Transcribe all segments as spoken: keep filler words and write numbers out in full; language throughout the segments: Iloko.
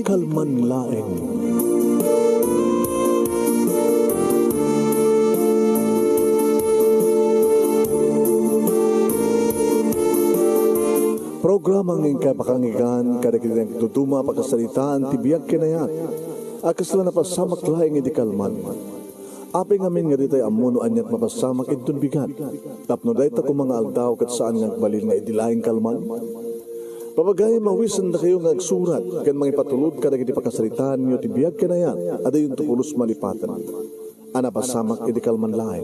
Kalman laeng. Programa nga inkay pakanggan kadagiti nagduduma a pakasaritaan ti biag ken ayat a kasla napasamak laeng idi kalman. Apay ngamin nga ditay ammo no aniat mapasamak inton bigat? Tapno dayta koma nga aldaw ket saan nga agbalin nga idi laeng kalman? Papagayam, awisendakayo nga agsurat ken mangipatulod kadagiti pakasaritaanyo ti biag ken ayat a diyonto pulos malipaten a napasamak idi kalman laeng.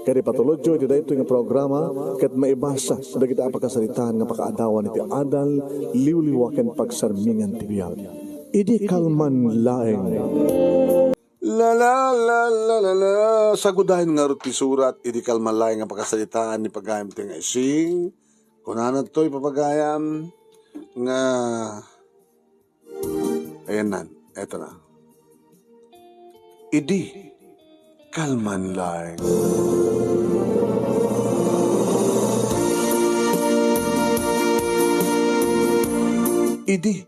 Ket ipatulodyo iti daytoy nga programa ket maibasa dagiti a pakasaritaan nga pakaadawan iti adal, liwliwa ken pagsarmingan ti biag. Idi kalman laeng. La, la, la, la, la, la. Sagudayen ngarud ti surat idi kalman laeng nga pakasaritaan ni pagayam ti nga ising. Kunana toy, papagayam, nga, ayan nan, eto na. Idi kalman laeng. Idi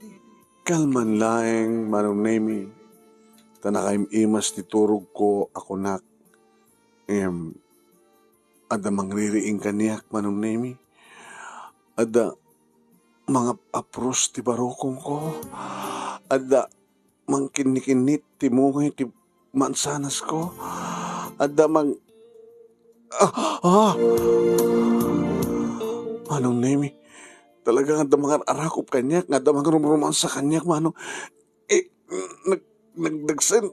kalman laeng, Manong Nemi, ta nakaim-imas ti turogko a kunak, em, adda mangririing kaniak, Manong Nemi. Adda mangap-apros ti barukongko. Adda mangkinnikinnit ti mungay ti mansanasko. Adda mang-, ah, ah! Manong Nemi, talaga nga adda mangar-arakop kaniak, nga adda mangrumromansa kaniak, Manong. Eh, nag-, nagdagsen.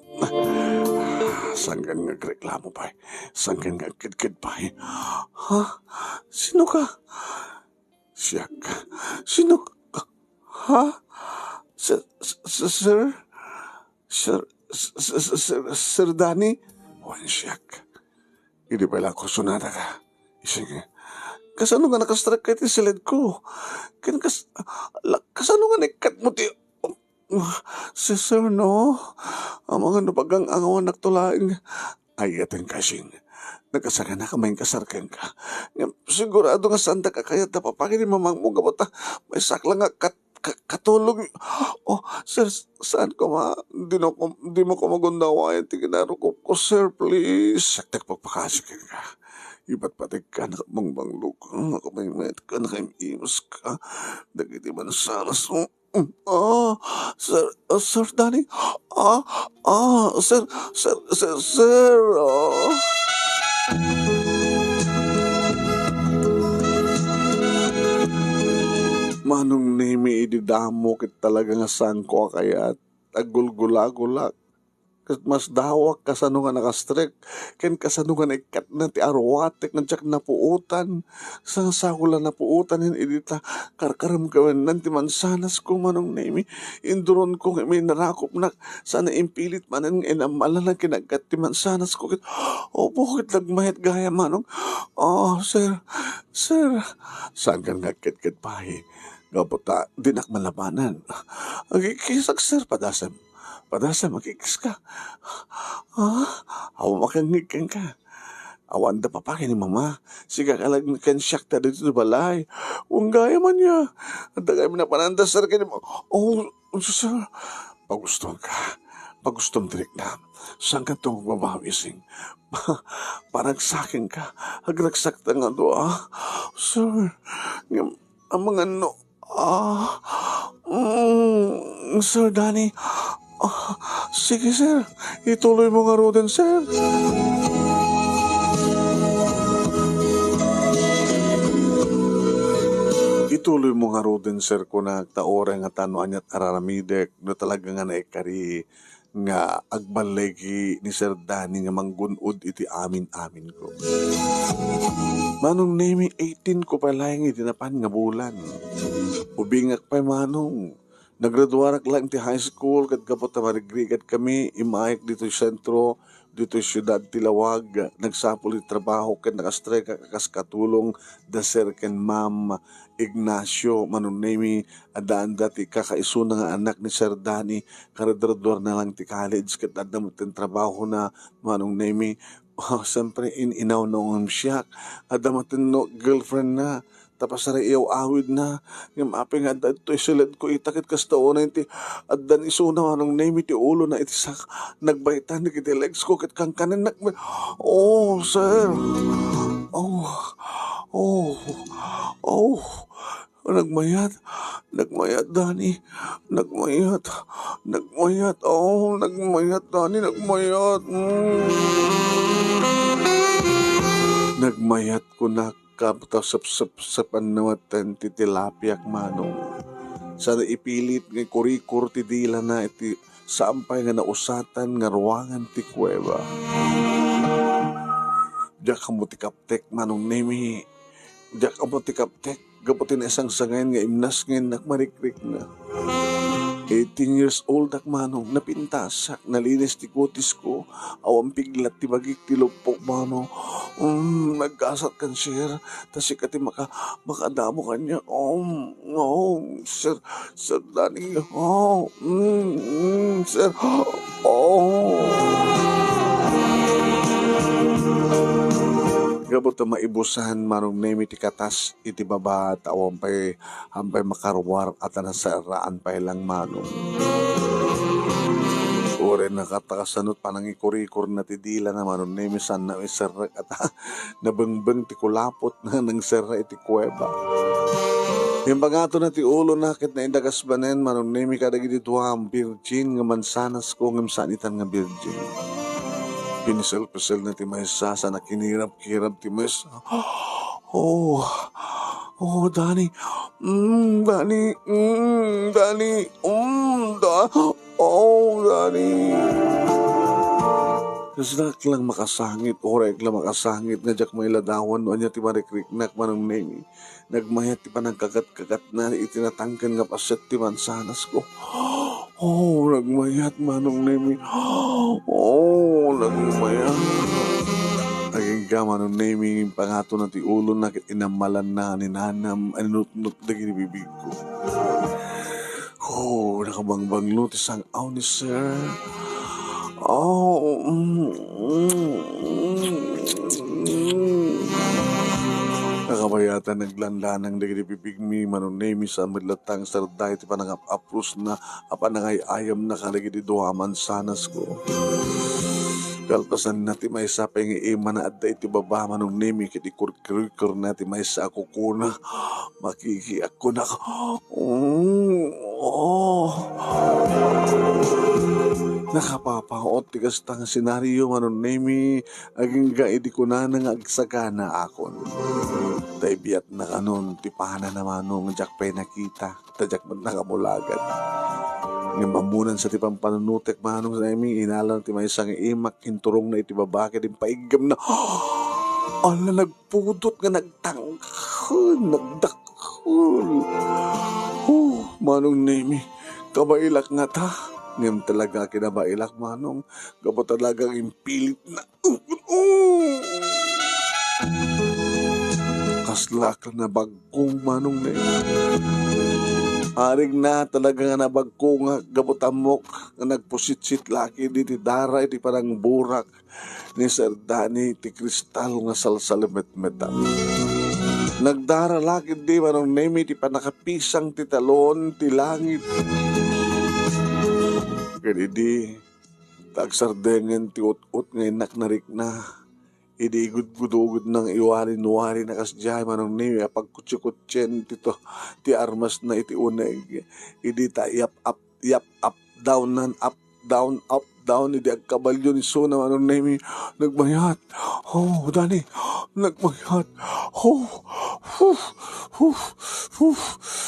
Sangkan nga agreklamo pay. Sangkan nga agkedked pay. Ha? Sino ka? Siak. Sino ka? Ha? Sir, sir, sir? Sir, sir, sir, sir, Sir Danny? Wen siak. Idi pay la kursunada ka. Ising, kasano nga nakastrek ka iti siled ko? Ken kas-, la-, kasano nga naikkat mo ti, sir, sir, no? Amangan no pagang-angawannak to laeng. Ay, aten kasing. Nagkasaganak a maingkasar kenka. Ngem, sigurado nga saandak a kayat a papangin ni mamangmo gapu ta maysak la nga kat-, ka-, katulong. Oh, sir, saan ko ma-, dino ko, dimo ko magundawayan ti kinarukop ko, sir, please. Saktak pagpakasi kenka. Ipatpatek ka, nakabangbanglog ka, nakamaymayat ka, nakaim-imas ka. Dagiti mansanas mo. Mm, ah, Sir, ah, Sir Danny. Ah, ah, Sir, Sir, Sir, Sir, ah. Manong Nemi, idi damo ket talaga nga saanko a kayat, aggulgulagulak. Ket masdawak kasano nga nakastrek, ken kasano nga naikkatna ti aruatek nga diak napuotan. Sa-, sasakola napuotan idi ta karkarem kawennan ti mansanasko, Manong Nemi. Induronko nga inarakopnak, sana impilit manen nga inammalan a kinagkat ti mansanasko. Ket, opo, ket nagmayat gayam, Manong. Oh, sir, sir. Saan kan nga agkedked pay? Gapu ta, dinak malabanan. Agikkisak, sir, padasem. Padasem, agikkiska. Ah, awan makangngeg kenka. Awan da papa ken ni mama. Sika ka laeng ken siak ta ditoy balay. Wen gayam ania. Adda kami napananda, sir, ken ni ma-, oh, sir. Pagustom ka. Pagustom ti riknam. Saan ka to magbabawi, sing? Paragsaken ka. Agragsak ta nga dua. Sir, ngem, amangan no, ah, mm, Sir Danny. Ah, sige, sir. Ituloy mo ngaruden, sir. Ituloy mo ngaruden, sir, kunak, ta uray ngata no aniat a raramidek, no talaga nga naikari nga agballigi ni Sir Danny nga manggun-od iti amin-aminko. Manong Nemi, eighteen ko pay laeng iti napan nga bulan. Ubingak pay, Manong. Nagraduarak laeng ti high school ket gapu ta marigrigat kami, immayak ditoy sentro, ditoy siudad ti Laoag. Nagsapul ti trabaho ket nakastrek a kas katulong da Sir ken Ma'am Ignacio, Manong Nemi. Addaanda ti kakaisuna nga anak ni Sir Danny, kagraduarna lang ti college ket adda met ti trabahona, Manong Nemi. Oh, siyempre, in-inawna ngem siak. Adda met no girlfriendna. ta pasariyaw-awidna. Ngem apay nga adda ditoy siledko ita ket kasta unay ti addan isuna, Manong Nemi, ti ulona iti sak-, nagbaytan dagiti legs ko ket kankanen nagmay-, oh, sir. Oh, oh, oh. Nagmayat, nagmayat, Dani. Nagmayat, nagmayat. Oh, nagmayat, Dani, nagmayat. Mm. Nagmayat kunak, kabta sepsepsepan na met ti tilapiak, Manong. Sana ipilit nga ikurikor ti dilana iti saan pay nga nausatan nga ruangan ti kuweba. Diak ammo ti kaptek, Manong Nemi. Diak ammo ti kaptek gapu ti naisangsangayan nga imnasngennak marikriknak. Eighteen years old ak, Manong. Napintasak, nalinis ti kutisko. Awan piglat ti bagik ti luppok, Manong. Mm, naggasat kan, sir. Ta sika ti maka-, makadamo kaniak. Um, oh, sir, Sir Dani. Oh, mm, mm, sir. Oh. Gapu ta maibusan, Manong Nemi, ti katas iti baba, ta awan pay, awan pay makaruar, a ta naserraan pay lang, Manong. Uray nakatakasanot panangikurikorna ti dilana, Manong Nemi, saanna iserrek, a ta nabengbeng ti kulapotna, nangserra iti kuweba. Impangatona ti ulona ket naidagas manen, Manong Nemi, kadagiti dua a virgin nga mansanasko ngem saan itan nga virgin. Piniselpiselna ti maysa, sa nakinirab-kirab ti maysa. Oh, oh, Dani. Mm, Dani. Mm, Dani. Mm, da-, oh, Dani. Kasla ak lang makasangit, uray ak lang makasangit nga diak mailadawan no ania ti marikriknak, Manong Nemi. Nagmayat ti panangkagat-kagatna iti natangken nga paset ti mansanasko. Oh, nagmayat, Manong Nemi. Oh, nagmayat. Agingga, Manong Nemi, impangatona ti ulona ket inammalanna a ninanam a ninutnot dagiti bibigko. Oh, nakabangbanglo ti sang-aw ni Sir. Oh, mm, mm, mm. Nakabayatan naglanlanang dagiti bibigmi, Manong Nemi, sa met latta nga sarday ti panangap-aprosna a panangay-ayamna kadagiti dua a mansanasko. Kalpasanna ti maysa pay nga imana adda iti baba, Manong Nemi, ket ikur-, Kirikirna ti maysa a kukuna. Makikiak kunak. Mm, oh. Nakapapaot ti kasta nga senario, Manong Nemi, agingga idi kunana nga agsaganaakon. Ta ibiatna kanon ti panana, Manong, diak pay nakita. Ta diak met nakabulagan. Ngem ammonan sa ti pampanunotek, Manong Nemi, inalana ti maysa nga imak, inturongna iti baba ket impaiggemna. Ala, nagpudot nga nagtangken, nagdakkel. Oh, Manong Nemi, kabailak ngata. Ngem talaga kinabailak, Manong, gapu talagang impilitna. Kasla ka nabagkong, Manong Neng. Arigna talaga nga nabagkongak gapu ta ammok nga nagpusitsit la ketdi ti dara iti panangburak ni Sir Danny ti kristal nga salsalemetmetan. Nagdara la ketdi, Manong Nemi, ti pannakapisang ti talon ti langit. Ket idi ta agsardengen ti ut-ot nga innak narikna. Idi igudgudugidna nga iwarinwarina kasdiay, Manong Nemi, a pagkutsikutsien ti to-, ti armasna iti uneg. Idi ta iyap-ap, iyap-up, down, up, down, up, down, idi agkabalio ni Suna, Manong Nemi, nagmayat. Oh, Dani, nagmayat. Oh, huf, huf, huf.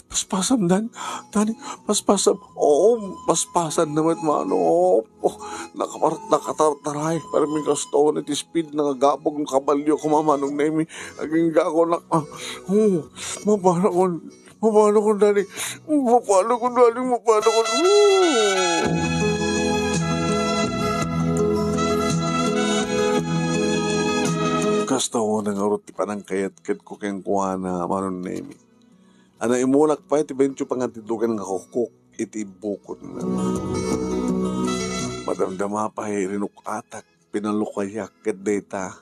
Paspasam, Dan. Dani, paspasam. Oo, paspasan na met, Manong. Oh, nakapar-, nakatartaray. Parang may kasto na ti speed na nga gabog ng kabalyo ko, Manong Nemi. Aging gako na, ah, oh, mapano ko, mapano ko, Dani. Mapano ko, Dani, mapano ko. Oh. Kasta mo na nga urot ti panangkayat ket ko kenkuana, Manong Nemi. Ana, imulak pay ti bencho pangantidugan nga kukok iti bukod na. Madamdama pay rinuk-atak, pinalukayak ket dayta.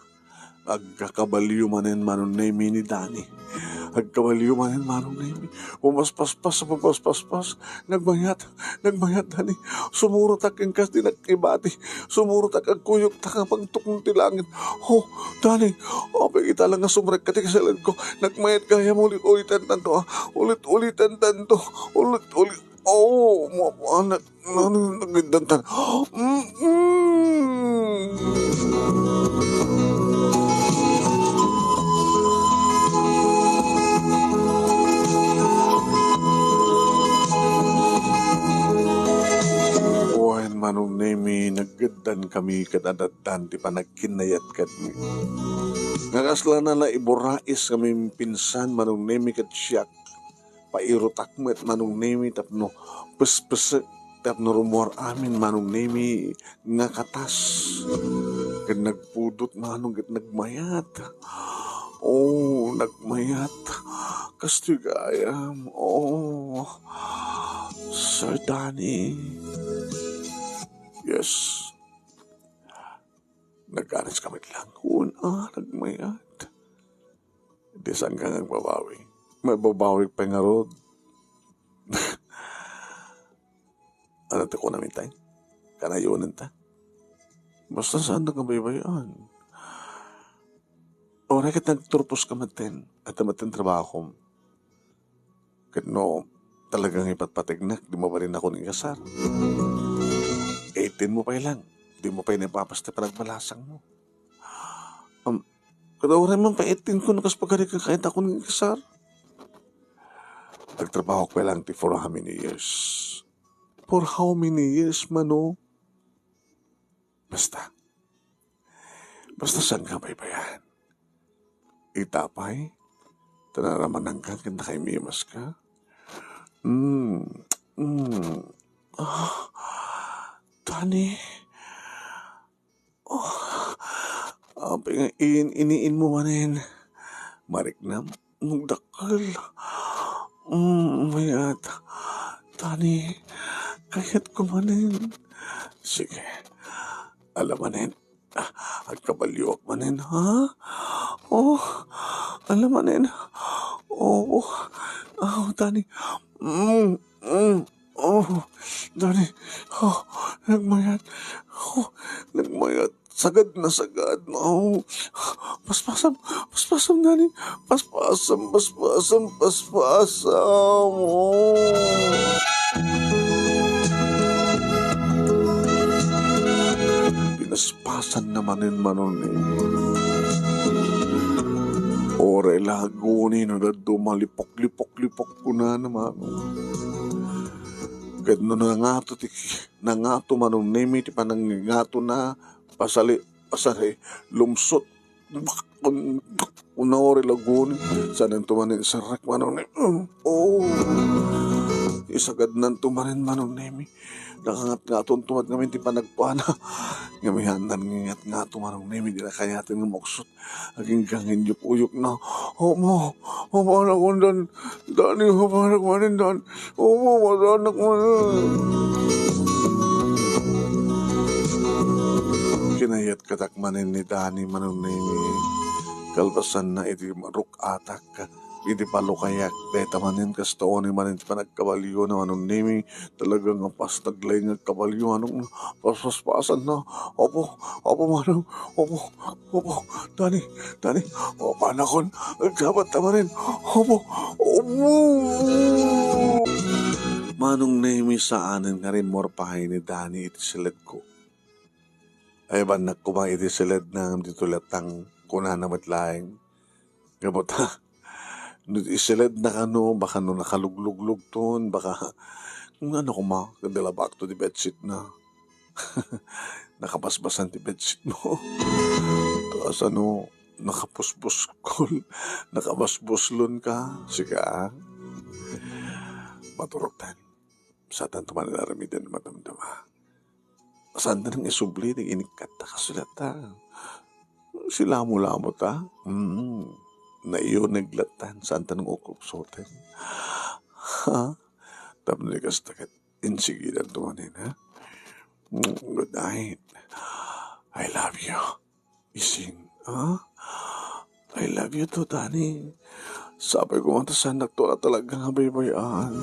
Agkakabalio manen Manong Nemi ni Dani. Agkabalio manen Manong Nemi. Pumaspaspas, pumaspaspas. Nagmayat, nagmayat, Dani. Sumurotak inkas di nakibati. Sumurotak agkuyogtak a pagtukong ti langit. Oh, Dani, apay ita lang nga sumrekka ti kasalanko. Nagmayat gayam, ulit-ulitan tanto, ah. Ulit-ulitan tanto. Ulit-ulit. Oh, mapanak. Ano yung nagdantan? Mm-mm. Wen, Manong Nemi, nagdandankami ket addan ti panagkinnayat kenmi. Nga kasla na la iburais kami pinsan, Manong Nemi, ket siak. Pairutak met Manong Nemi tapno pespesek, tapno rummuar amin Manong Nemi nga katas. Ket nagpudot Manong ket nagmayat. Oh, nagmayat. Kastoy gayam. Oh, Sir Danny. Yes. Nagkanis ka met lang. Una, nagmayat. Di saan ka nga agbabawi? Mababawi pay ngarud. Ano ti kunam itay? Kanayonan ta? Basta saan na kabaybayan. Uray ket nagturpos ka maten, at maten trabaho. Ket no talagang ipatpategnak, di mo pa rin ako ikasar. Eighteen mo pay lang, di mo pay napapas ti panagbalasang mo. Um, kada uray man pa eighteen ko, no kas pagari ka kahit ako nang ikasar. Nagtrabaho ko lang ti for how many years? For how many years, Mano? Basta. Basta saan nga baybayan. Ita pay, ta naramananka ken nakaimimas ka. Mm, mm. Ah, Dani. Oh, apay nga in-, iniin mo manen. Mariknam, nagdakkel. Mm, mayat. Dani, kayat ko manen. Sige. Ala manen. Ah, agkabalioak manen, ha? Oh, ala manen. Oh, oh, Dani. Mm, mm. Oh, Dani. Oh, nagmayat. Oh, nagmayat. Sagad na sagad. Oh, paspasam, paspasam, Dani. Paspasam, paspasam, paspasam. Oh. Pinaspasan na manen Manong Nemi. Uray la aguni no daduma lipok-lipok-lipok kunana Manong. Ket no nangato ti, nangato Manong Nemi ti panangngato na, pasali, pasali, lumsot. Una uray la aguni, saan to manen iserrek Manong Nemi. Oh, isagadnan to manen Manong Nemi. Nakangatngaton to met ngamin ti panagkuana. Ngem haan nanngatngato Manong Nemi, di na kayaten nga maksot. Agingga nga inyuk-uyokna. Opo, opo, anak ko, Dan. Dani, opo, anak ko, Dan. Opo, anak ko. Kinayat katak manen ni Dani Manong Nemi. Kalpasanna iti ruk-atak, iti palukayak, dayta manen, kasta unay manen ti panagkabaliona Manong Nemi. Talaga nga pas naglaing nga kabalio, Manong, paspaspasan na. Opo, opo, Manong, opo, opo, Dani, Dani, opo, anakon, agkabat ta manen. Opo, opo. Manong Nemi, saanen nga rimmuar pay ni Dani iti siledko. Ay, bannak koma iti siledna, ngem ditoy lattang, kunana met laeng. Ngem ta, no isiled na kano, baka no nakalugluglugton, baka, kung ano koma, kadala back to the bedsheet na. Nakabasbasan ti bedsheet mo. Kasano, nakapuspuskol, nakabasbuslon ka, sika, ah. Maturog tan. Satan tumanan aramiden madamdama. Saan ta nang isubli ti inikkat ta kasulatan? Silamulamo ta? Mm. Naiyuneg lattan, saan ta nang ukupsoten? Ha? Tapno di kasta ket insigidan to manen, ha? Mm, good night. I love you. Isin, ha? I love you too, Danny. Sapay ko man ta saannak to a talaga nga baybay-an.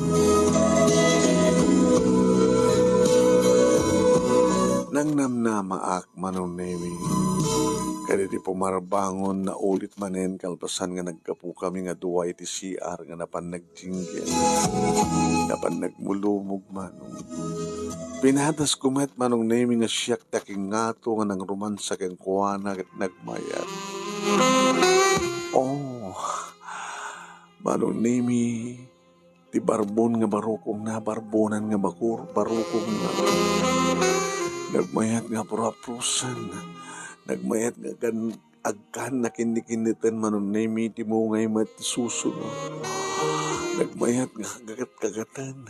Nangnamnamaak, Manong Nemi. Kadaydi pumarbangon, naulit manen kalpasan nga naggapu kami nga dua iti C R nga napan nag jingle. Napan nagmulumog, Manong. Pinadasko met, Manong Nemi, nga siak ti akingngato nga nangrumansa kenkuana ket nagmayat. Oh, Manong Nemi, ti barbon nga barukongna, barbonan nga bakur-, barukongna. Nagmayat nga apro-aprosen. Nagmayat nga gan-, agkan nakinnikinniten, Manong Nemi, ti mungay met ti susuno. Nagmayat nga kagat-kagatan.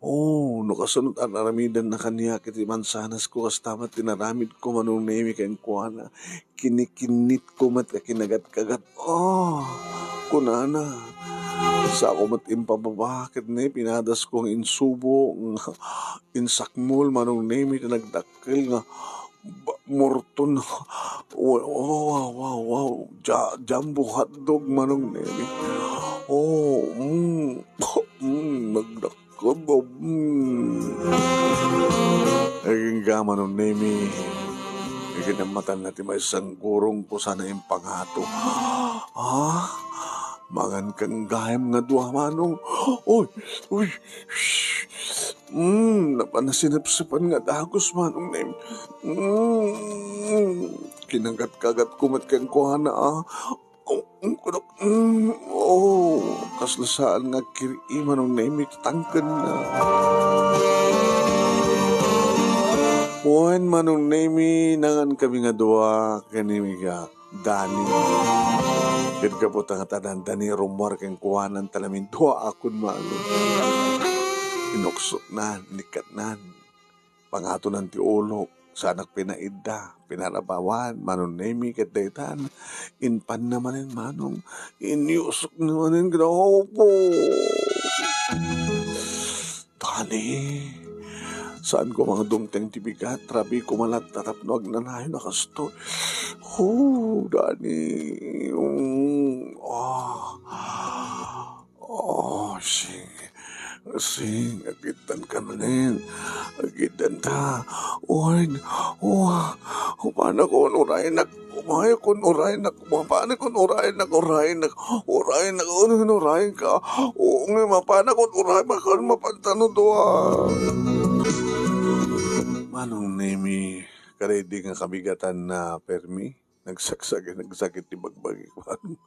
Oh, no kasano ti ar-aramidenna kaniak iti mansanasko, kasta met ti inaramidko, Manong Nemi, kenkuana. Kinnikinnitko met nga kinagat-kagat. Ah, kunana. Sako met impababa, ket ne, pinadasko nga insubo, nga insakmol, Manong Nemi, ti nagdakkel nga ba-, murton. Wow, wow, wow, wow. Ja-, jumbo hotdog, Manong Nemi. Oh, mm. Mm, nagdakkel, mm. Agingga, Manong Nemi. Ikinammatan na ti maysa nga gurongko sana impangato. Ah, mangan kan gayam nga dua, Manong. Uy, uy, shh. Mm, napan nasinepsepan nga dagus, Manong Nemi. Mm, kinagat-kagatko met kenkuana, ah. Oh, mm, kuno, mm, oh, kasla saan nga kiri-, Manong Nemi, tatangken na. Wen, Manong Nemi, nangan kami nga dua, ken ni Miga. Dani. Ket gapu ta nga tanan, Dani, rummuar kenkuanan, ta namindua akon, Manong. Inuksotnan, inikkatnan, pangatonan ti ulok, saanak pinaidda, pinarabawan, Manong Nemi, ket daytan, impanna manen, Manong, inyusokna manen, Ginoo ko. Dani, saanko nga dumteng ti bigat, rabii ko man latta tapno agnanayon a kastoy. Oh, Dani, mm, ah. Oh, sing, sing, agiddan ka manen. Agiddan ta. Uy, oh, paano kun uraynak? Umayo kun uraynak, mapano kun uraynak, uraynak, uraynak, ano, ano, uraynak ka? Oo nga, mapano kun uraynak, kun mapantano to, ah? Manong Nemi, kadaydi nga kabigatan na permi, nagsagsagan, nagsakit ti bagbagi, Manong.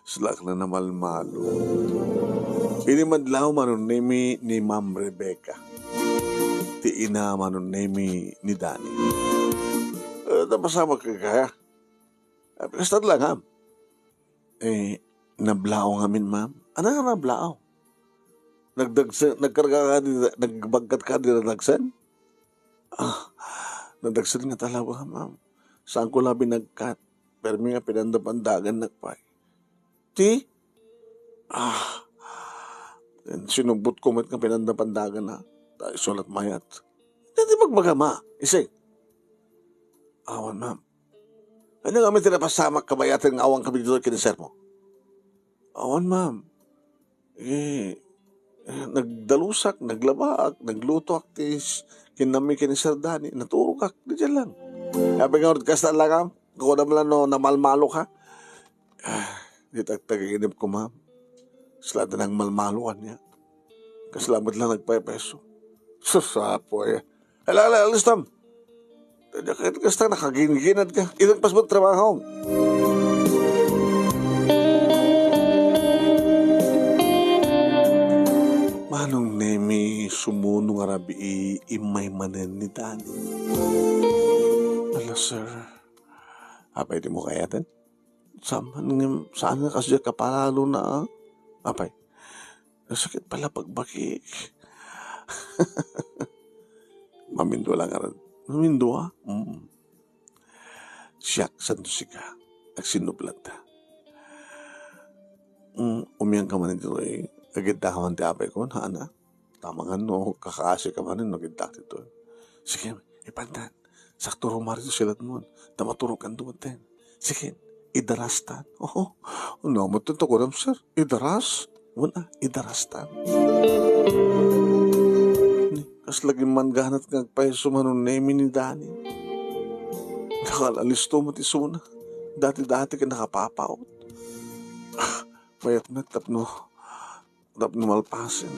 Salak na namalmalo. Idi madlaw, Manong Nemi, ni Ma'am Rebecca, ti ina, Manong Nemi, ni Dani. Eh, napasamak ka kaya? Ah, kasta lang, ha? Eh, nablaong amin, ma'am. Ano nga nablaong? Nagdagsa-, nagkarga ka di, nagbagkat ka di nadagsan? Ah, nadagsan nga talaga, ma'am. Saan ko labi nagkat? Permi nga pinandapandagan nakpay. Ti? Ah, sinubbot ko met nga pinandapandagan na. Tayo sulat mayat. Dati magbaga, ma. Isig. Awan, ma'am. Ano nga amin ti napasamak kabayatan nga awan kami dito ken ni sir mo? Awan, ma'am. Eh, eh, nagdalusak, naglabaak, naglutoak ti s-, kinami ken ni Sir Danny, naturogak, didiay lang. Apay nga kasta lang, ah, kukuda mo lang no namalmalo ka. Ah, di tagtag-inip ko, ma'am. Sila din ang malmalo kanya. Kasla met lang nagpepeso. Sus, apoy. Hala, hala, alistam. Kasta nakaginginat ka. Ilang pas mo trabaho? Manong Nemi, sumuno nga rabii, immay manen ni Dani. Ala, sir. Apay di mo kayatan? Saan nga, saan nga kasi kapalalo na, ah? Apay, sakit pala pagbaki. Mamindua lang, aran. Mamindua? Mm. Siak, santo sika. Agsinublanta. Mm, umiyan ka man ditoy. Agidda ka man ti apay ko, ha, ana? Tamangan no, kakaasi ka man, no, agidda ka ditoy. Sige, ipantan. Sakto rumar ito silat mo. Ta maturog kan dumaten. Sige, Idarastan. Oho, no, matunto ko, sir. Idaras? Wen a, idarastan. Ni, kas lagi man ganat nga agpayso Manong Nemi ni Dani. Nakal-alisto met isuna. Dati-dati ket nakapapaut. Mayat met tapno tapno malpasen.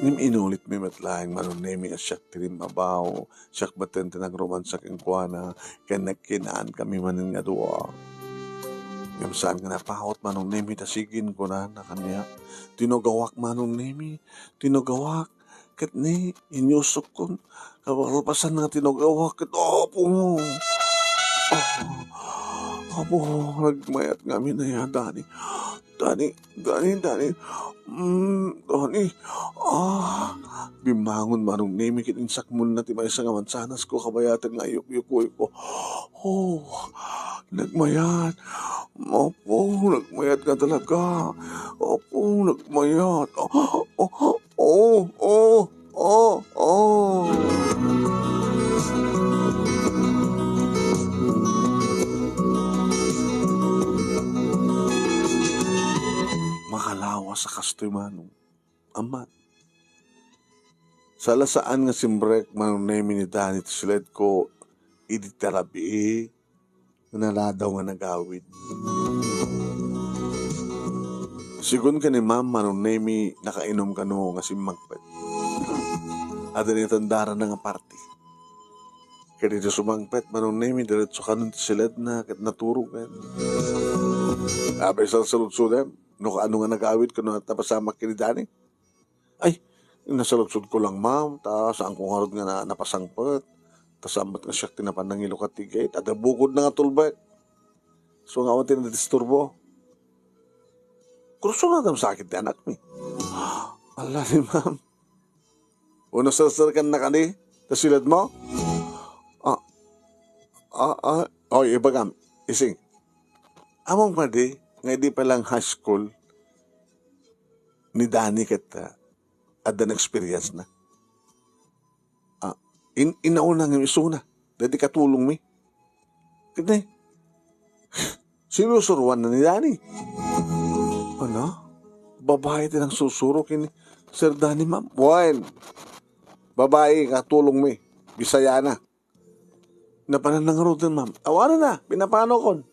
Ngem inulitmi met laeng Manong Nemi a siak ti rimmabaw, siak metten ti nagrumansa kenkuana, ken nagkinaankami manen nga dua. Ngem saan nga napaut Manong Nemi ta sige kunana kaniak, "Tinugawak, Manong Nemi, tinugawak." Ket ni, inyusokkon, kalpasan nga tinugawak ket, Apo! Apo! Apo, nagmayat ngamin aya, Dani. Dani, Dani, Dani. Mm, Dani. Ah, bimmangon Manong Nemi ket insakmolna ti maysa nga mansanas ko kabayaten nga ayukyukoyko. Oh, nagmayat. Apo, nagmayat nga talaga. Apo, nagmayat. Oh, oh, oh, oh, oh. Makalawas a kastoy, Manong. Amman, sala saan nga simrek Manong Nemi ni Dani ti siledko idi ti rabii nga naladaw nga nagawid. Sigun ken ni Ma'am Manong Nemi, nakainom kano nga simmangpet. Adda ni tandaranna nga party. Ket idi sumangpet Manong Nemi, diretso kano ti siledna ket naturogen. Apay, salsaludsodem no kaano nga nagawid kano napasamak ken ni Dani? Ay, nasaludsodko lang, ma'am, ta saanko ngarud nga na-, napasangpet. Ta saan met nga siak ti napan nangilukat ti gate. Adda bukodna nga tulbek. So, nga awan ti nadisturbo. Kursunadam sakit ti anakmi. Ala ni ma'am. Uno serserkan na kadi, ta siledmo? Ah, ah, ah, oy, ibagam, ising. Amom kadi, nga idi pa lang high school, ni Dani ket, ah, adda na experience na. Ah, in-, inauna nga isuna, daydi katulongmi. Ket ne, sinusuroanna ni Dani. Ano? Babae ti nangsusuro ken ni Sir Dani, ma'am? Wen, babae, katulongmi. Bisayana. Napanan na ngaruden, ma'am. Awanen na, pinapanokon.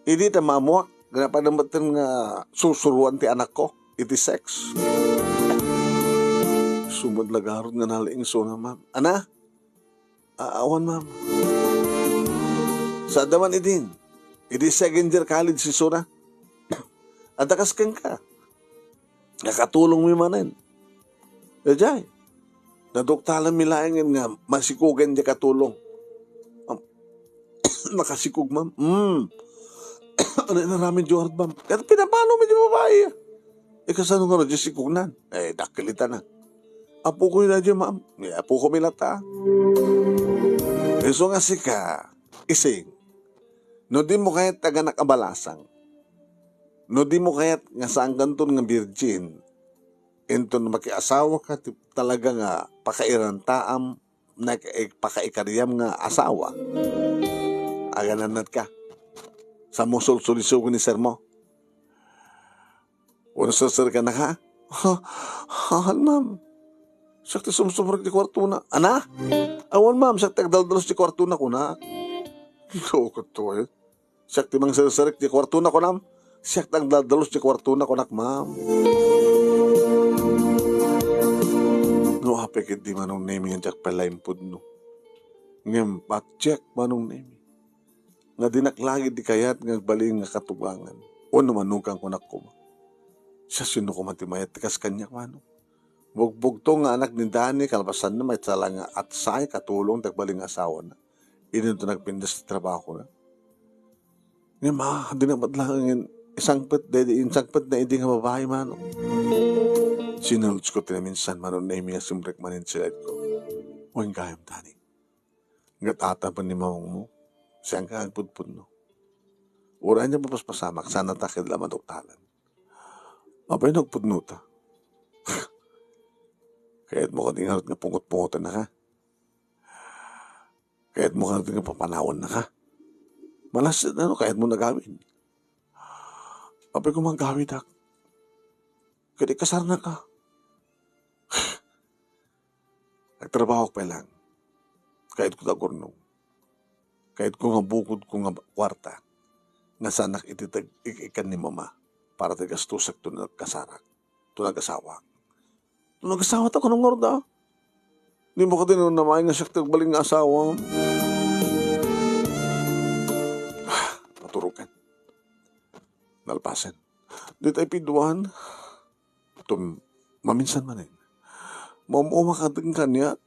Idi ta maammoak, napanan metten nga susuroan ti anakko iti sex. Sumud la garud nga nalaing isuna, ma'am. Ana? A-, awan, ma'am. Sa adda man idin, idi second year college isuna. Adda kas kenka. Nakatulongmi manen. Daydiay, naduktalanmi laengen nga masikogen diay katulong. Am-, nakasikog, ma'am. Mm. Ano inaramid yo ngarud, ma'am? Ket pinapanomi diay babae. Ikasano ngarud diay sikognan? Eh, dakkel ita na. Apokoy daydiay, ma'am. Eh, apokami latta. Isu nga sika, ising. No dimo kayat ti aganak a balasang, no dimo kayat nga saankanton nga virgin, inton makiasawaka ti talaga nga pakairantaam, nak-, pakaikariyam nga asawa, aganannatka. Sa mo sulsuliso ken ni sermo. Uno serserkan na ka? Ha? Haan, ma'am. Siak ti sumsumrek ti kuartona. Ana? Awan, ma'am, siak ti agdaldalos ti kuartona, kunak. Loko to, eh. Siak ti mangserserek ti kuartona, kunam. Siak ti agdaldalos ti kuartona, kunak, ma'am. No, apay ket di Manong Nemi nga diak pay la impudno. Ngem, patiek, Manong Nemi. nga dinak lagi di kayat nga agbalin nga katubangan. Wenno manugang, kunak koma. Siasino koma ti mayat ti kas kaniak, mano? Bugbugto nga anak ni Dani, kalpasanna, maysa la nga atsay, katulong ti agbalin nga asawana. Idinto nagpintas ti trabahona. Ngem, ah, dinak met laengen isangpet, daydi insangpetna idi nga babai, mano? Sinulodko ti naminsan, Manong Nemi, nga simrek manen ti siledko. Wen gayam, Dani. Ket ata pen ni mamangmo, sianka agpudpudno. Uray ania mapaspasamak, saan ta ket la maduktalan. Apay no agpudnota? Kayatmo kadi ngarud nga pungot-pungotennaka? Kayatmo kadi nga papanawennaka? Malassit no kayatmo nga agawid. Apay koma agawidak. Ket ikasarnaka. Agtrabahok pay lang. Kayatko nga agurnong. Kayatko nga bukodko nga kuarta nga saannak ititeg ik-ikan ni Mama para ti gastusek tono agkasarak, tono agasawak. Tono agasawata, kunam ngarud a. Dimo kadi namnamaen nga siak ti agbalin nga asawa? Naturoken. Nalpasen. Dita ipidwan. Tum-, maminsan manen. Maum-uma ka kaniak.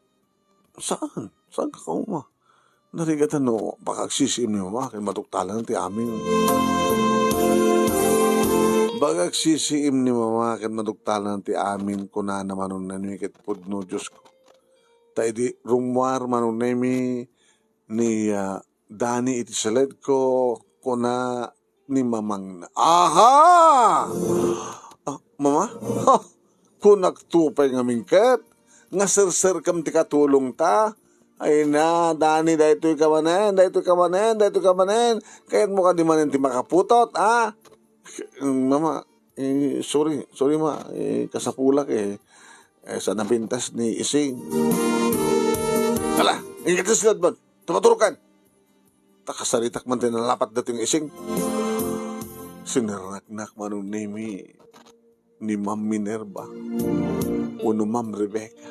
Saan? Saanka kauma? Narigat no, baka agsisiim ni Mama ken maduktalan ti amin. Baka agsisiim ni Mama ken maduktalan ti amin, kunana Manong Nemi ket pudno, Diosko. Ta idi rummuar Manong Nemi ni, ah, Dani iti siledko, kuna ni mamangna. Aha! Ah, Mama? Ha! Kunakto pay ngamin ket nga serserkem ti katulongta. Ay na, Dani, daytoyka manen, daytoyka manen, daytoyka manen. Kayatmo kadi manen ti makaputot, a? Mama, eh, sorry, sorry, Ma. Eh, kasapulak, eh. Eh, sa napintas ni Ising. Ala, ingat sa ladman. Tumaturokan. Ta kasaritak man ti nalapat daytoy nga Ising. Sinernaknak Manong Nemi ni Ma'am Minerva wenno Ma'am Rebecca.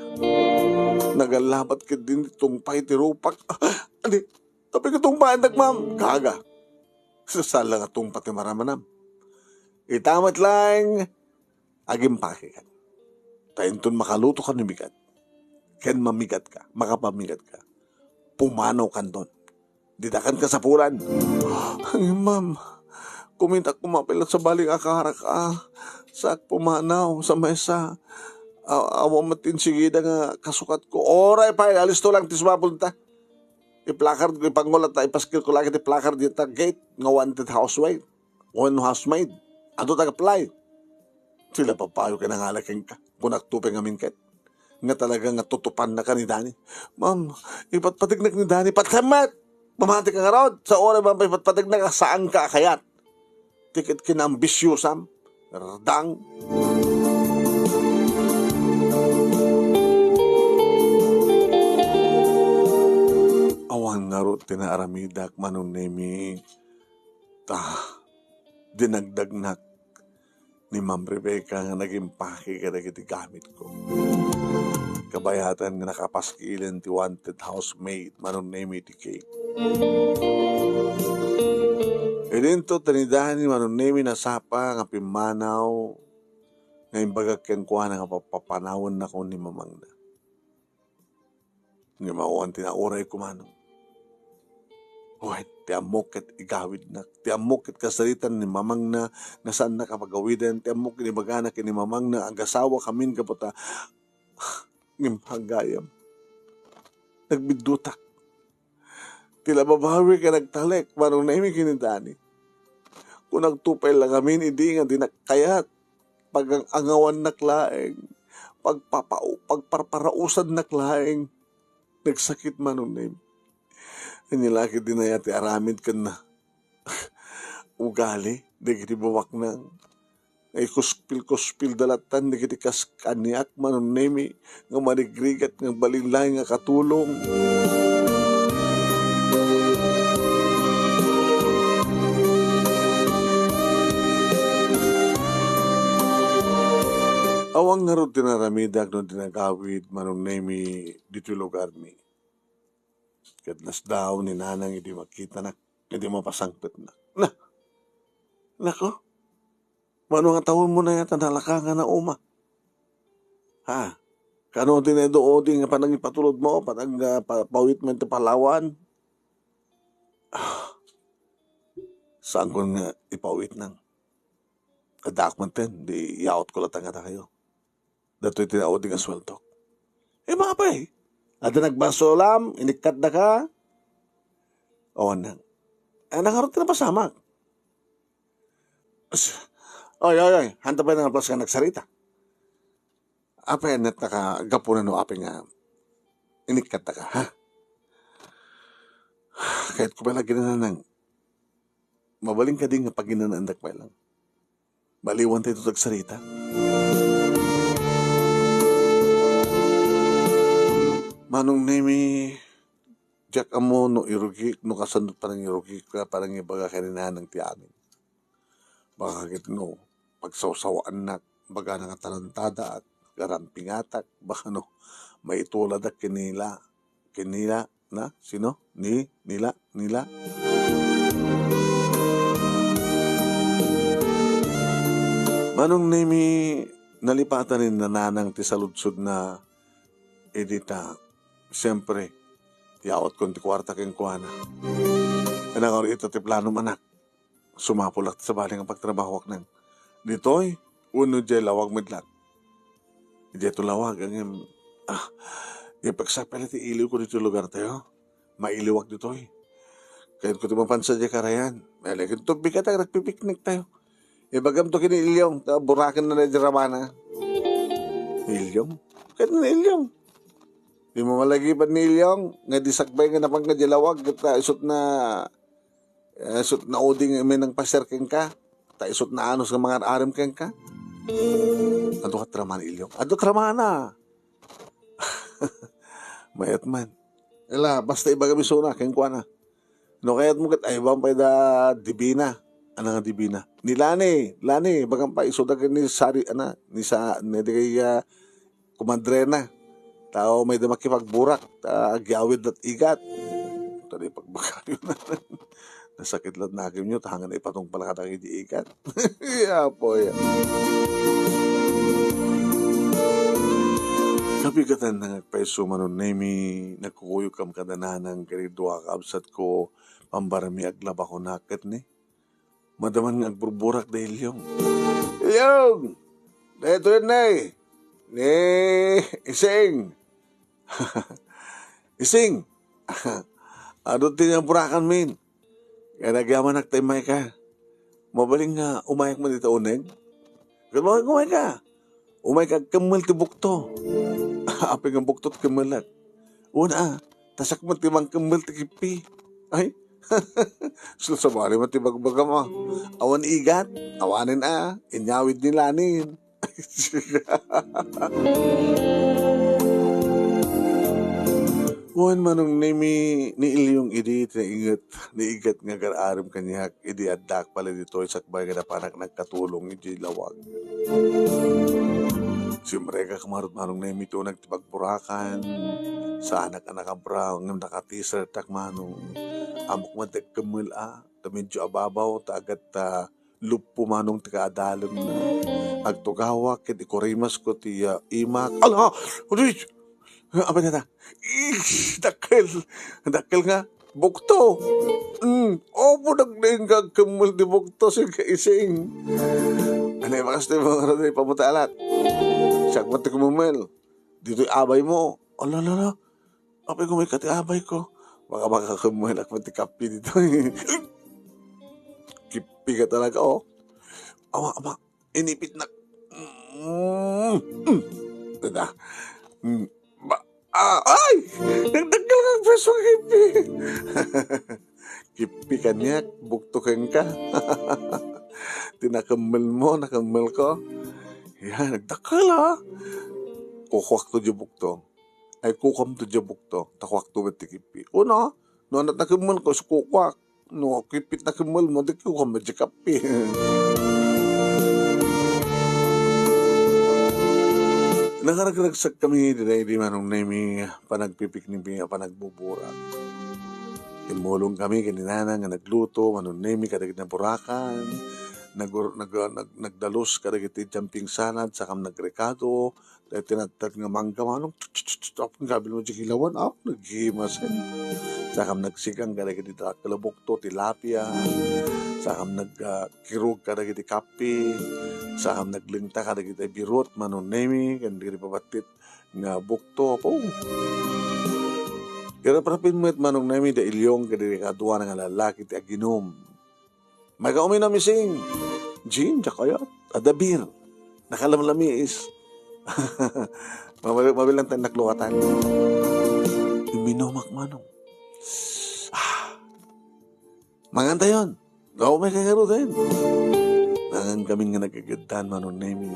Nagalabat ketdi ti tungpay ti rupak. Adi, apay nga tungpaendak, Ma'am? Gaga. Sasala nga tungpa ti maramanam. Ita met laeng, agimpake kan. Ta inton makaluto kan no bigat, ken mamigat ka, makapamigat ka, pumanaw kanton. Dita kan kasapulan. Ay, ma'am, kumitak koma pay laeng sa bali nga akarak, a. Saak pumanaw sa mesa. A-, awan met ti insigida nga kasukatko. Uray pay, alisto lang ti sumapulta. I-placard ko, ipangulat ta, ipaskilko laeng ti placard dita gate nga wanted housemaid. Wenno housemaid. Adu ti ag-apply. Sila papayo ket nangala kenka. Kunakto pay ngamin ket nga talaga nga tutupannaka ni Dani. Ma'am, ipatpategnak ni Dani. Patsemmet! Mamati ka ngarud. Sa oras man pay ipatpategnak, saanka a kayat. Ti ket kinaambisiosam. Ardang. Awan ngarud ti naaramidak, Manong Nemi. Ta, dinagdagnak ni Ma'am Rebecca nga nagimpake kadagiti gamitko. Kabayatan nga nakapaskilen ti wanted housemaid, Manong Nemi, ti cake. Idinto ta ni Dani, Manong Nemi, nasapa nga pimmanaw nga imbagak kenkuana nga papapanawennak ni mamangna. Ngem awan ti naurayko, manong. Wen, ti ammok ket igawidnak. Ti ammok ket kasaritan ni mamangna nga saannak a pagawiden. Ti ammok ket ibagana ken ni mamangna, agasawakamin gapu ta, ngem gayam, nagbiddutak. Ti la babawi ket nagtalek, Manong Nemi, ken ni Dani. Kunakto pay la ngamin idi nga dinak kayat. Pag-angawannak laeng, pagpapau-, pagparparausannak laeng. Nagsakit, Manong Nemi. Ania la ket dinaya ti aramid ken ugali dagiti bumaknang. Ay, kuspil-kuspil da latta dagiti kas kaniak, Manong Nemi, nga marigrigat nga agbalin laeng a katulong. Awan ngarud ti naramidak no dinagawid, Manong Nemi, ditoy lugarmi. Ket nasdaaw ni Nanang idi makitanak, idi mapasangpetnak. Na! Nako! Mano nga tawenmo dayta nalaka nga nauma? Ha? Kano ti naido odi nga panangipatulodmo, panag-, ah, pa-, pawitmo iti palawan? Ah, saanko nga ipawit nang. Addaak man ten, di yaotko latta kadakayo. Datoy ti naudi nga sueldok. Eh, mapay? Adda nagbasulam, inikkatdaka? Awan nang. Ay, nangarot ti napasamak. As-, oy, oy, oy, hanta pay nang naplas nga nagsarita. Apay, annetnaka, gapuna no apay nga inikkatdaka, ha? Kayatko pay la ginananang. Mabalin kadi nga paginanaandak pay lang? Maliwan tayo agsarita. Manong Nemi, diak ammo no irugik, no kasano panangirugik ka, panangibaga ken ni nanang ti amin. Baka ket no, pagsawsawaannak, bagana nga talantadaak, garampingatak, baka no, maituladak ken nila, ken nila, na, sino? Ni, nila, nila. Manong Nemi, nalipatan ni nanang ti saludsodna, idi ta, siyempre, yawatkon ti kuarta kenkuana. Ania nga ita ti planom, anak? Sumapulak ti sabali nga pagtrabahoak nang ditoy, wenno diay lawag met laeng. Diay to lawag, ngem, ah, ipagsapay ti iliwko ditoy lugar tayo. Mailiwak ditoy. Kayatko ti mapan sadiay karayan. Mailiwak ti tubig, ata nagpipiknik tayo. Ibagam to ken ni Ilyong, ta buraken na diay ramana. Ilyong? Ket ni Ilyong. Di mo malagipan ni Ilyong, nga di sakbay nga napan nga diay lawag, ket, ah, isut na, eh, isut na udi nga immay nangpasiar kenka, ta isut na anus nga mangar-arim kenka. Adu ket ramana ni Ilyong. Adu ket ramana. Mayat man. Ela, basta ibagam isuna, kenkuana. No kayatmo ket, ay, bang pay da Divina. Ano nga Divina? Ni Lani, Lani, bagan pa, isuda ken ni Sari, ana, ni sa, ni di kay, ah, kumadrena. Tao may da makipagburak, ta agyawid lat igat. Tadi pagbakayo na. Nasakit lat nakim nyo, tangan na ipatong pala kadagiti igat. Apo, ya. Kabigatan nang agpayso, Manong Nemi, nagkukuyogkam kada nanang, kadi dua ka absat ko, pambarmi aglaba ko naket ni. Madaman nga agburburak da Ilyong. Ilyong! Daytoy ni, ni Ising. Ising! Adu ti naburakan min. Kaya nagyamanak ta immay ka. Mabalin nga umayak man dita uneg? Ket mabalin nga umay ka. Umay ka agkemmel ti bukto. Apay nga bukto ti kemmelak? Una, ta siak met ti mangkemmel ti kippi. Ay, sabali met ti bagbagam a. Awan igat, awanen a, inyawid ni Lanin. Wen, Manong Nemi, ni Ilyong idi ti nainget, ni igat nga agar-arim kaniak, idi addaak pala ditoy sakbay nga napanak nagkatulong iti lawag. Simrekak marud, Manong Nemi, ti uneg ti pagburakan. Saanak a nakabra, ngem naka-t-shirt-ak, Manong. Ammok met ti agkemmel a, ta medyo ababaw, ta agat ta luppo, Manong, ti kaadalem. Agtugawak ket ikurimasko ti, ah, imak. Ala! Uy! Apay dayta? Ish! Dakkel! Dakkel nga bukto! Mm, apo, nagdengag kemmel ti bukto, sige, Ising. Ania, bakas ti mga ano, ipamutalat. Siak met ti kumemmel. Ditoy abay mo. Ala, ala, ala. Apay, kumay ka ti abay ko. Baka, baka kemmelak met ti kape ditoy. Kipi ka talaga, oh. Awa, awa. Inipit na. Mm, mm. Tada. Mm. Ba, ah, ay! Nagdakkel nga preso nga kipi. Kipi kaniak, bukto kenka. Ti nakemmel mo, nakemmel ko. Yan, nagdakkel, ah. Kukuak to di bukto. Ay, kukam to di bukto. Takuak to met ti kipi. Una, no, anat nakemmel ko, kukuak. No, kipit na kemmel mo, di ko medyo kape. Nakaragragsak kami, di, di, di Manong Nemi, panagpipiknikmi a panagbuburak. Immulong kami ken ni Nanang nga nagluto, Manong Nemi, kadagiti naburakan, nagur-, nag-, nag-, nagdalus kadagiti jumping salad, sakam nagrekado, Daytoy nattan nga mangga, Manong, tut, tut, tut, tut, apay nga abil mo diay kilawan, apo, naggimasen. Sakam nagsigang kadagiti dakkel a bukto, tilapia. Sakam nag, ah, kirog kadagiti kape. Sakam naglengta kadagiti birut, Manong Nemi, ken dagiti pabattit nga bukto, apo. Iraprapin met, Manong Nemi, da Ilyong, kadagiti kaduana nga lalaki ti aginum. Maika uminum, Ising. Gin, diak kayat. Adda beer. Nakalamlamiis. Mabil-, mabilang tayo naklukatan. Iminumak, Manong. Ah. Mangan tayon. Umay kay ngaruden. Nangan kami nga nagageddan, Manong Nemi.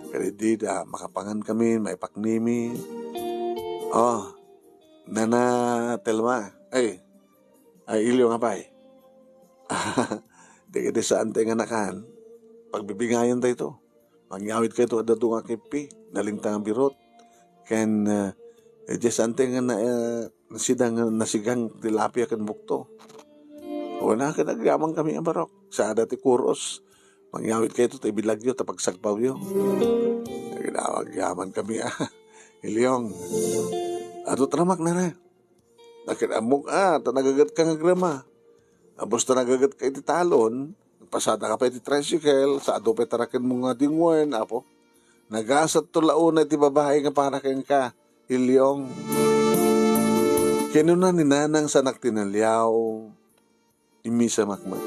Kadi di da, makapangan kami, maipaknimi. Oh, Nana Telma. Ay, ay, Ilyo nga pay. Di kadi saan tayo nga nakan. Pagbibingayan tayo to. Mangyawid kayo to, adda nga kippi, nalingta nga birot. Ken, eh, eh, diay saan tayo nga na, eh, nasida nga nasigang tilapia ken bukto. Wen, ket agyaman kami a barok. Sada ti kuros. Mangyawid kayo to, ta ibilagyo, ta pagsagpawyo. Agyaman kami, ah. Ilyong. Adu tramak na na. Nakin-ammok, ah, ta nagaget ka nga grama. Abos ta nagaget ka iti talon, nagpasada ka pa iti tricycle, sa adu pay taraken mo nga dingwen, apo. Nagasat to launa iti babae nga para kenka, Ilyong. Kinuna ni Nanang sa naktinaliaw, immisamak met.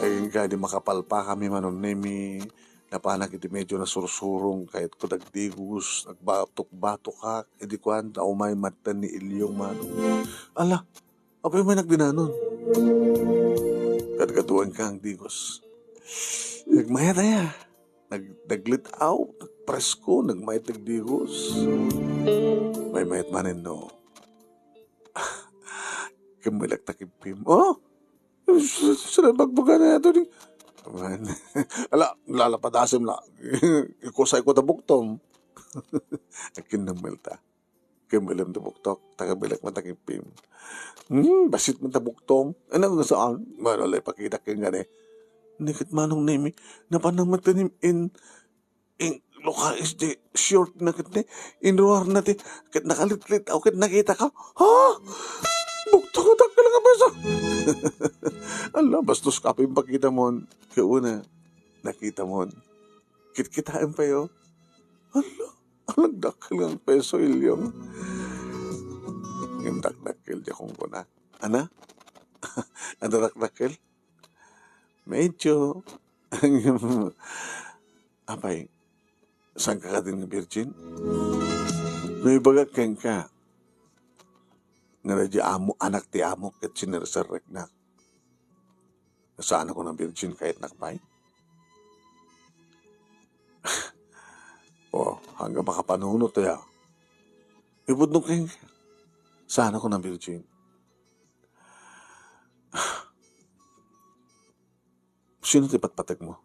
Ay, kadi makapalpa kami, Manong Nemi, napanak iti medyo nasursurong, kayatko dagdigos, nagbatok-batokak, idi kuan, ta umay matten ni Ilyong, Manong. Ala, apay may nagdinanon? Kadkaduan ka ang digos. Nagmayat aya. Nag-, naglit-aw, nagpresko, nagmayat nagdigos. Maymayat manen no. Ken may laktak impim. Oh? Saan bagbaga na ito ni? Aman. Ala, lalapadasim na. Ikusay ko ta buktom. Akin na Melta. Ken may lim ta buktok, taga bilak man taga impim. Hmm, basit man ta buktom. Ano nga saan? Mano lay pakita ken gani. Ni ket Manong Nemi, napan nang matanim in, in, lokais di short na ket ni, inruar na ti, ket nakalitlit, aw ket nakita ka. Ha? Buktok, dakkel nga peso. Ala, bastos ka pa impakita mon. Kauna, nakita mon. Kitkitaem payo. Ala, ala, dakkel nga peso, Ilyong. Ngem dakdakkel, diak kunkuna. Ana? Ana dakdakkel? Medyo. Apay, saan ka kadin nga virgin? No ibagak kenka, nga daydi amo, anak ti amo, ket sinerserreknak. Saan ako nga virgin, kayatnak pay? O, hanggang makapanunot, ya. Ipudno kenka. Saan ako nga virgin? Sino ti patpategmo?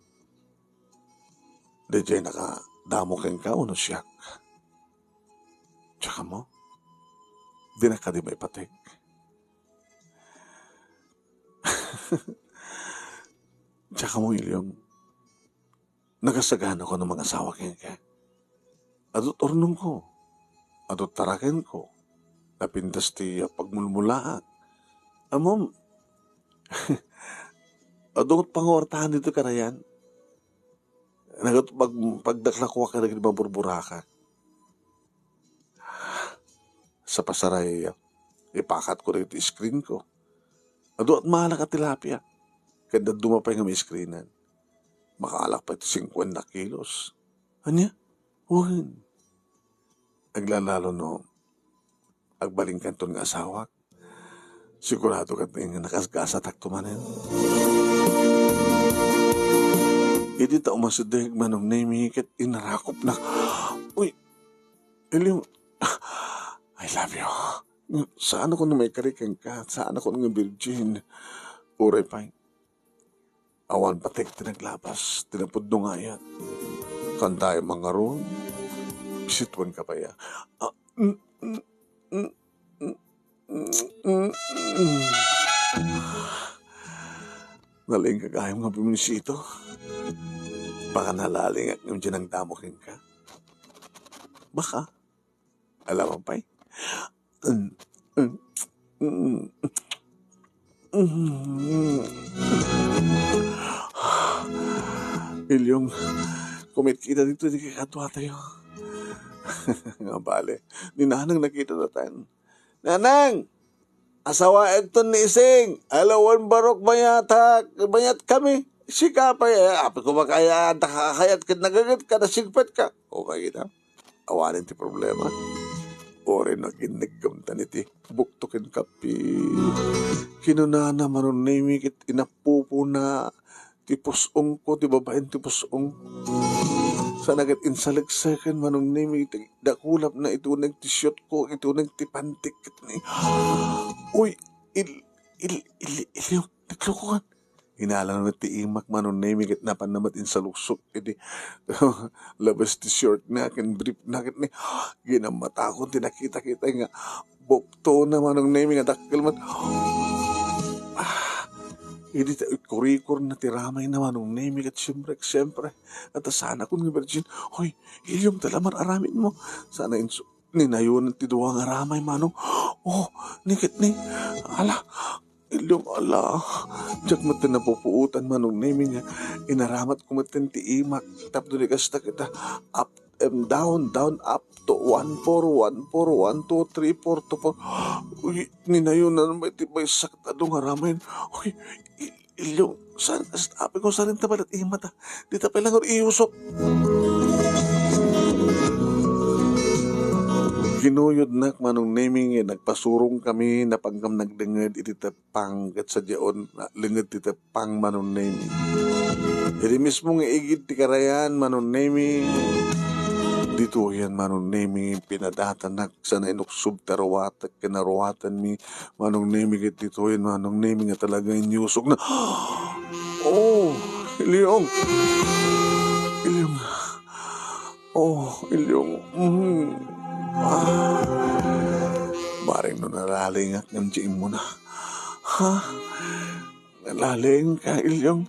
Daydiay nakadamo kenka wenno siak? Tsaka mo, dinak kadi maipateg. Tsaka mo, Ilyong, nagasaganako no mangasawa kenka. Adu't urnongko, adu't tarakenko, napintas ti pagmulmulaak. Ammom, adu met panguartaan ditoy karayan. Nagat pag-, pagdaklakuak kadagiti maburburaka. Sa pasaray, ipakatko dagiti screen ko. Adu at mahalak a tilapia. Ket dadduma pay nga maiskreenan. Makaalak pay ti singkuenta kilos. Ania? Wen. Aglalalo no agbalinkanton nga asawak. Sigurado ket nga nakasgasatakto manen. Idi ta umasideg, Manong Nemi, ket inarakopnak. Uy, Elio, I love you. Saanakon nga maikari kenka, saanakon nga virgin. Uray pay. Awan pateg ti naglabas, ti napudno nga ayat. Kantaem ngarud, bisituen ka pay a. Ah, mm, mm, mm, mm, mm, mm. Nalaing ka gayam nga bumisito. Baka nalalingak nga diay nangdamo kenka. Baka. Alam mo pay? Mm, mm, mm, mm. Ilyong, kumitkita dito, di kakaduatayo. Nga bale, ni Nanang nakita datan. Nanang! Asawaekton ni Ising! Alawan barok bayatak! Bayat kami! Sika pay, eh, apay ko makaya, anta kakayat ket nagaget ka, nasigpet ka. O, kay kita. Awanen ti problema. Uray no aginnekkamtan iti bukto ken kape. Kinunana, Manong Nemi, ket inappupona ti pus-ongko, ti babaen ti pus-ong. Sana ket insalekseken, Manong Nemi, iti dakulapna iti uneg ti shortko, iti uneg ti pantik ket ni, "Uy, il-, il-, il-, Iliong, naglukoan." Inalana met ti imak, Manong Nemi, ket napanna met insaluksok iti labas ti shortna ken briefna ket ni, ginammatakon ti nakitakita nga buptona, Manong Nemi, nga dakkel met. Ah, idi ta ikurikorna ti ramayna, Manong Nemi, ket siempre, siempre, ata sanakon nga virgin. "Hoy, Iliong, ta la mar-aramidmo." Sana insu-, ninayonan ti dua nga ramay, Manong. Oh, ni ket ni, ala, Iliong, ala. Diak met ti napupuotan, Manong Nemi, nga inaramatko met ti imak. Tapno di kasta kita, up and down, down, up to one four, one four, one two, three four, two four. Uy, ninayonan met ti maysa ket adu nga ramay. Uy, i-, Iliong, saan, apay ko, saan ta pay la ti imata? Dita pay la nga iusok. Kinuyodnak, Manong Nemi, nga nagpasurong kami, napankam nagdenged iti tep-, pang ket sadiaon, lenged ti teppang, Manong Nemi. Idi mismo nga igid ti karayan, Manong Nemi, ditoyen, Manong Nemi, pinadatanak sana inuksob ti aruatek ken aruatenmi, Manong Nemi, ket ditoyen, Manong Nemi, nga talaga inyusokna. Oh, Iliong! Iliong! Oh, Iliong! Mm. Ah. Bareng no nalalingak ngem di immuna. Ha? Nalaling ka, Iliong?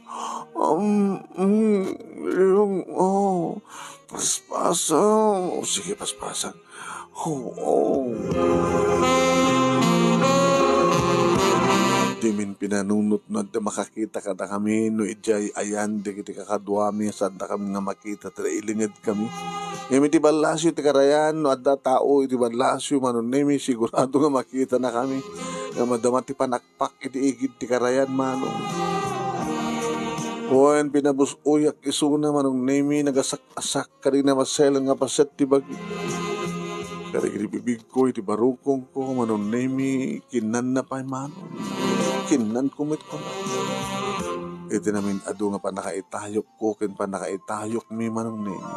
Um, mm, Iliong, oh, paspasa. O, sige, paspasa. Oh, oh. Dimin pinanunot no adda makakita kadakami no idiay ayan dagiti kakaduami, saandakami nga makita ta nailingedkami. Ngem iti ballasyo ti karayan, no adda tao iti ballasyo, Manong Nemi, sigurado nga makitanakami nga madama ti panak- pak iti igid ti karayan, Manong. Wen, pinabus-oyak isuna, Manong Nemi, nagasak-asak kadagiti namaselen nga paset ti bagi. Kadagiti bibigko iti barukongko, Manong Nemi, kinnanna pay, Manong. Kinnanko met, Manong. Iti namin-adu nga pannakaitayokko ken pannakaitayokmi, Manong Nemi.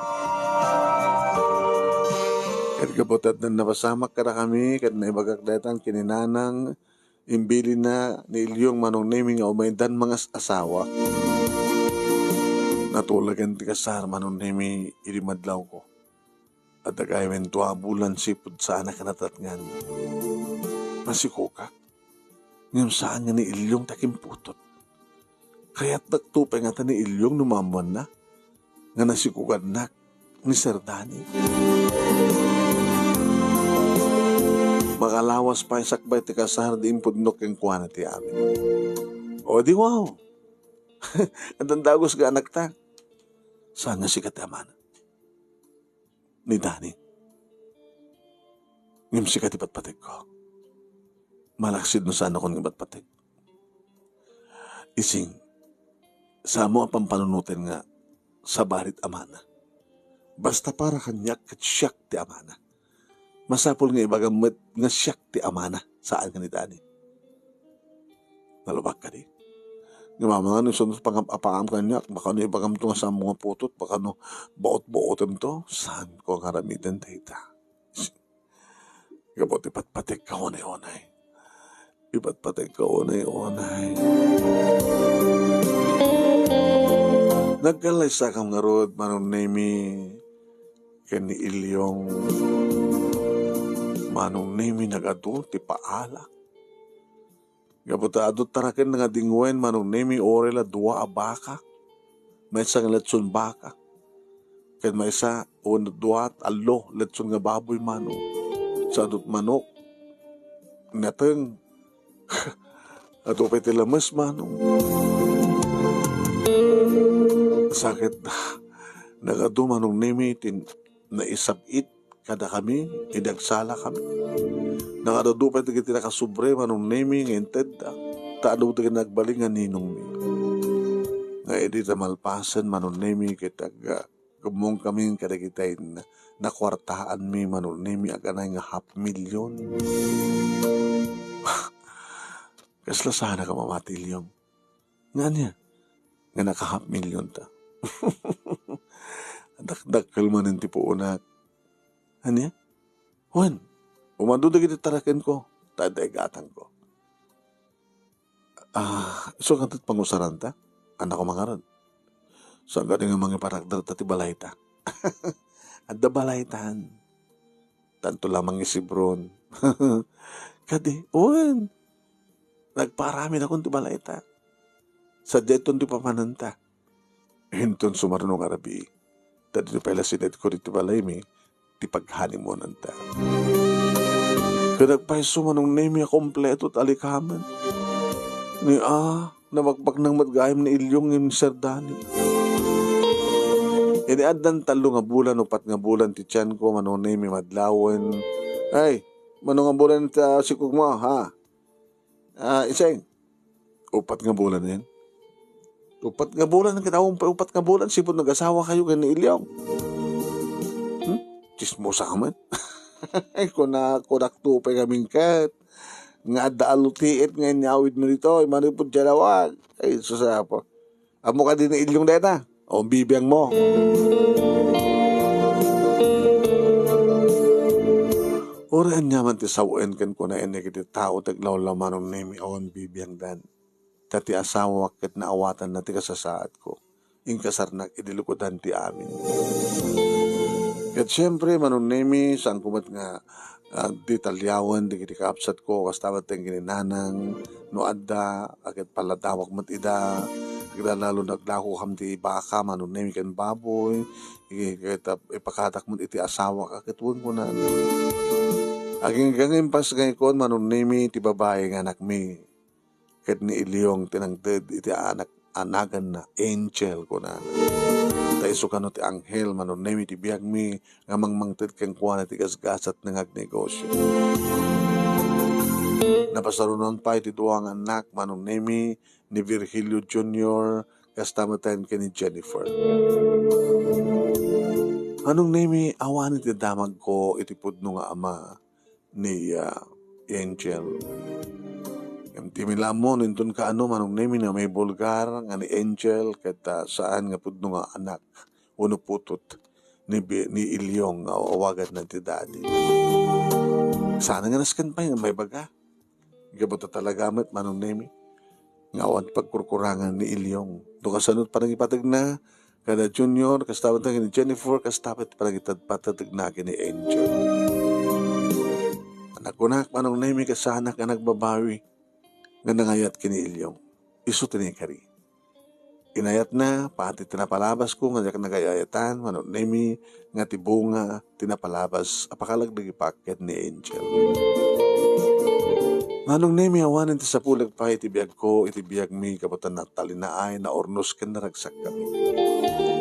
Ket gapu ta addan napasamak kadakami, ket naibagak daytan ken ni Nanang, imbilinna ni Iliong, Manong Nemi, nga umaydan mangas-asawa. Natulagan ti kasar, Manong Nemi, idi madlawko. Adda gaymen dua bulan sipud saanak a natatngan. Nasikogak. Ngem saan nga ni Iliong ti akinputot. Kayatnakto pay ngata ni Iliong no maammoanna nga nasikogannak ni Sir Danny. Makalawas pay sakbay ti kasar, di impudno kenkuana ti amin. O di wow! Addan dagus nga anakta. Saan nga sika ti amana ni Danny? Ngem sika ti patpategko. Malaksid no saanakon nga patpateg. Ising, saanmo a pampanunoten nga sabarit amana. Basta para kaniak ket siak ti amana. Masapul nga ibagam met nga siak ti amana, saan nga ni Danny. Nalubak kadi? Ngem amangan no isunod pangap-apaam kaniak, baka no ibagamto nga saanmo nga putot, baka no baot-baotemto, saanko nga aramiden dayta. Gapu ti patpategka unay-unay. Ipatpategka unay-unay. Nagkallaysakam ngarud, Manong Nemi, ken ni Iliong. Manong Nemi, nagadu ti paala. Gapu ta adu taraken nga dingwen, Manong Nemi, uray la dua a baka. Maysa nga letson baka. Ken maysa, wenno dua, tallo, letson nga baboy, Manong. Sadut manok. Nateng. Adu pay ti lames, Manong. Sakit. Nagadu, Manong Nemi, ti naisab-it kadakami, idi agsalakami. Nangadu pay dagiti nakasubre, Manong Nemi, nga intedda. Ta adu dagiti nagbalin nga ninongmi. Nga idi ta malpasen, Manong Nemi, ket ag-, Gummong kami kadagitay na, nakuartaanmi, Manong Nemi, aganay nga half million. Kasla sana ka mamati, Ilyong? Nga ania? Nga naka-half million ta. Dakdakkel manen ti puonak. Ania? Wen, umadu dagiti tarakenko, ta adda igatangko. Ah, isu kadi ti pangusaranta? Annakon ngarud. Saan kadi nga mangiparakder ta ti balayta? Adda balaytan. Tanto la mangisibron. Kadi, wen, nagpaaramidakon ti balayta. Sadiay ton ti papananta. Inton sumarno nga rabii, ta ditoy pay la sinedko ditoy balaymi ti paghanimunanta. Ket nagpayso, Manong Nemi, a kompleto ti alikamen. Ni a, nabakbaknang met gayam ni Ilyong ngem serdani. Idi addan tallo nga bulan, upat nga bulan ti tianko, Manong Nemi, madlawen. Ay, mano nga bulan ti, ah, sikog mo, ha? Ah, Iseng, upat nga bulan yan. Upat nga bulan, ket awan pay upat nga bulan, sipud nag-asawa kayo ken ni Ilyong. Hmm? Chismosa ka man. Ay, kuna, kunak tupay kaming ket. Nga adda alutiit nga inyawid mo dito, manipud jalawag. Ay, sus, apo. Ammo kadi ni Ilyong deta? O, bibiang mo. Uray ania man ti sawen ken kunaen dagiti tao ti aglawlaw, Manong Nemi, awan bibiangdan. Ta ti asawak ket naawatanna ti kasasaadko. Inkasarnak idi lukodan ti amin. Ket siempre, Manong Nemi, saanko met nga ah, detalyawen dagiti kaabsatko, kasta met ti kinanang, no adda, a ket palladawak met ida, aglalalo nagdakokam ti baka, Manong Nemi, ken baboy, i-, ket, ah, ipakatak met iti asawak, a ket wen kunana. Agingga nga impas nga ikon, Manong Nemi, ti babai nga anakmi. Ket ni Ilyong ti nangted iti anak a naganna Angel, kunana. Ta isu kano ti anghel, Manong Nemi, ti biagmi nga mangmangted kenkuana iti gasgasat nga agnegosio. Napasarunoan pay ti dua nga annak, Manong Nemi, ni Virgilio Junior, kasta met ken ni Jennifer. Manong Nemi, awanen ti damagko iti pudno nga ama, ni, ah, Angel. Ngem dimi la ammo no inton kaano, Manong Nemi, nga maibulgar nga ni Angel ket, ah, saan nga pudno nga anak wenno putut ni Bi-, ni Ilyong nga awaganna ti daddy. Saan nga nasken pay nga maibaga? Gapu ta talaga met, Manong Nemi, nga awan pagkurkurangan ni Ilyong. No kasano ti panagipategna kada Junior, kasta met ken ni Jennifer, kasta met ti panagipategna ken ni Angel. Nakunak, Manong Nemi, ket saanak nga nagbabawi nga nangayat ken ni Ilyong. Isu ti naikari. Inayatna, pati ti napalabasko nga diak nagay-ayatan, Manong Nemi, nga ti bunga ti napalabas a pakalagdagi paket ni Angel. Manong Nemi, awanen ti sapulek pay iti biagko, iti biagmi, gapu ta natalinaay, naurnos ken naragsak kami.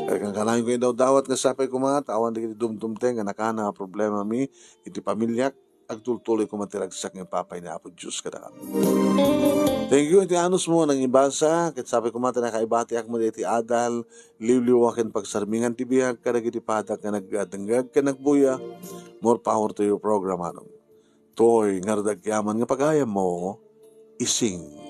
Ket kanayon ko idawdawat nga sapay koma ta awan dagiti dumdumteng nga nakana a problemami iti pamiliak, agtultuloy koma ti ragsak nga ipapay ni Apo Dios kadakami. Thank you iti anusmo a nangibasa, ket sapay koma ti nakaibatiak met iti adal, liwliwa ken pagsarmingan ti biag kadagiti padak nga nagdengngeg ken nagbuya. More power to your program, Manong. Toy, ngarud agyaman nga pagayammo, Ising.